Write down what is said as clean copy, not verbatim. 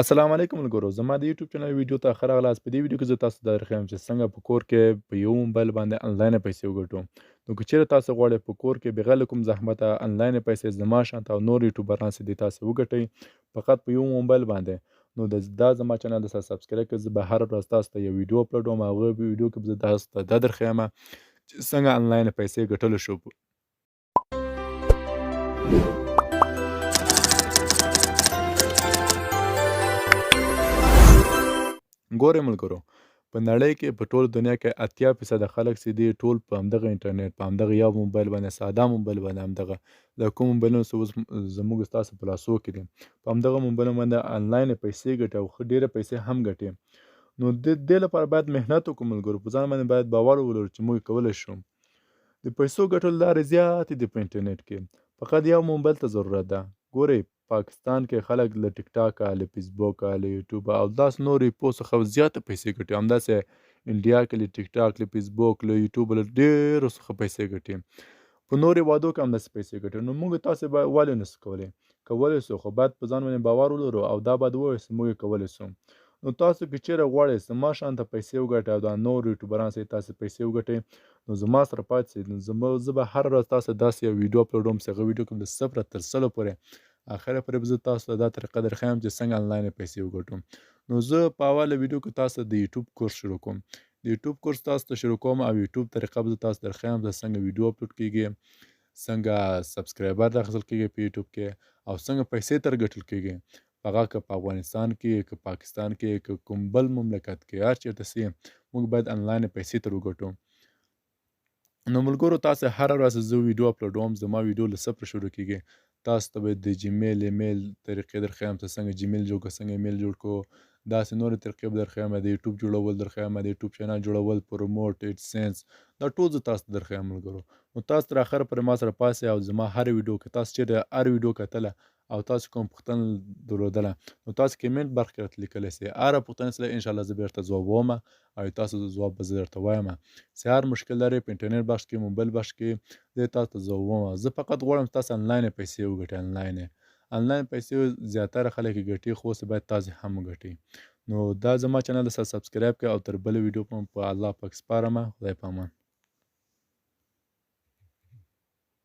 السلام علیکم ملګرو، زما د یوټیوب چینل ویډیو ته ښه راغلاست. په دې ویډیو کې زه تاسو ته درښیم چې څنګه په کور کې په یو موبایل باندې انلاین پیسې وګټو. نو که چیرې تاسو غواړئ په کور کې بغیر له کوم زحمته انلاین پیسې زما شانته او نور یوټیوبران سي دي تاسو وګټئ فقط په یو موبایل باندې، نو دا زما چینل د سره subscribe کړئ. زه به هره ورځ تاسو ته یو ویډیو اپلوډوم او هغه ویډیو کې به زه تاسو ته دا درښیم چې څنګه انلاین پیسې ګټلی شو. ګورئ ملګرو، په نړۍ کې په ټوله دنیا کې 80% خلک چې دي ټول په همدغه انټرنیټ، په همدغه یو موبایل باندې، ساده موبایل باندې، همدغه د کوم موبایلونو چې اوس زموږ ستاسو په لاسو کې دي، په همدغه موبایلونو باندې انلاین پیسې ګټي او ښه ډېرې پیسې هم ګټي. نو د دې لپاره باید محنت وکړو ملګرو، په ځان باندې باید باور ولرو چې موږ کولی شو. د پیسو ګټلو لارې زیاتې دي په انټرنیټ کې، فقط یو موبایل ته ضرورت ده. ګورئ پاکستان کې خلک له ټیک ټاکه، له فیسبوکه، له یوټیوبه او داسې نورو ایپو څخه زیاتې پیسې ګټي. همداسې انډیا کې له ټیک ټاک، له فیسبوک، له یوټیوب، له ډېرو څخه پیسې ګټي. په نورو هېوادو کې همداسې پیسې ګټي. نو موږ تاسې باید ولې نه سو کولی؟ کولی سو، خو باید په ځان باندې باور ولرو او دا باید ووایو چې موږ یې کولی سو. نو تاسو که چیرې غواړئ زما شان ته پیسې وګټئ او دا نور یوټیوبران سره تاسو پیسې وګټئ، نو زما سره پاتې شئ. نو زه به هره ورځ تاسو داسې یو ویډیو اپلوډوم چې هغه ویډیو کې له صفره تر سلو پورې اخره پورې به زه تاسو ته دا طریقه درښیم چې څنګه انلاین پیسې وګټم. نو زه په اوله ویډیو کې تاسو د یوټیوب کورس شروع کوم. د یوټیوب کورس تاسو ته شروع کوم او یوټیوب طریقه به زه تاسو درښیم چې څنګه ویډیو اپلوډ کیږي، څنګه subscriber راخیستل کیږي په یوټیوب کې او څنګه پیسې تر ګټل کیږي. هغه که په افغانستان کې، که پاکستان کې، که کوم بل مملکت کې، هر چېرته سي موږ باید انلاین پیسې تر وګټو. نو ملګرو تاسو هره ورځ زه ویډیو اپلوډوم، زما ویډیو له صفره شروع کیږي. تاسو ته به د جیمیل ایمیل طریقې درښیم چې څنګه جیمیل جوړ کړو، څنګه ایمیل جوړ کړو، داسې نورې طریقې به درښیم، د یوټیوب جوړول درښیم، د یوټیوب چینل جوړول، promote، AdSense، دا ټول زه تاسو ته درښیم ملګرو. نو تاسو تر اخره پورې ما سره پاسئ او زما هر ویډیو که تاسو چېرې هر ویډیو کتله او تاسو کوم پوښتنه درلودله، نو تاسو کمنټ برخه کې راته لیکلی سئ. هره پوښتنه سره انشاءالله زه به درته ځوابوم او تاسو ځواب به زه درته وایم. چې هر مشکل لرئ په انټرنیټ بخش کې، موبایل بخش کې، زه تاسو ته ځوابوم. زه فقط غواړم تاسو انلاین پیسې وګټئ. انلاین پیسې زیاتره خلک یې ګټي، خو اوس باید تاسو هم وګټئ. نو دا زما چینل سره subscribe کړئ او تر بلې ویډیو په الله پاک سپارم. خدای په امان.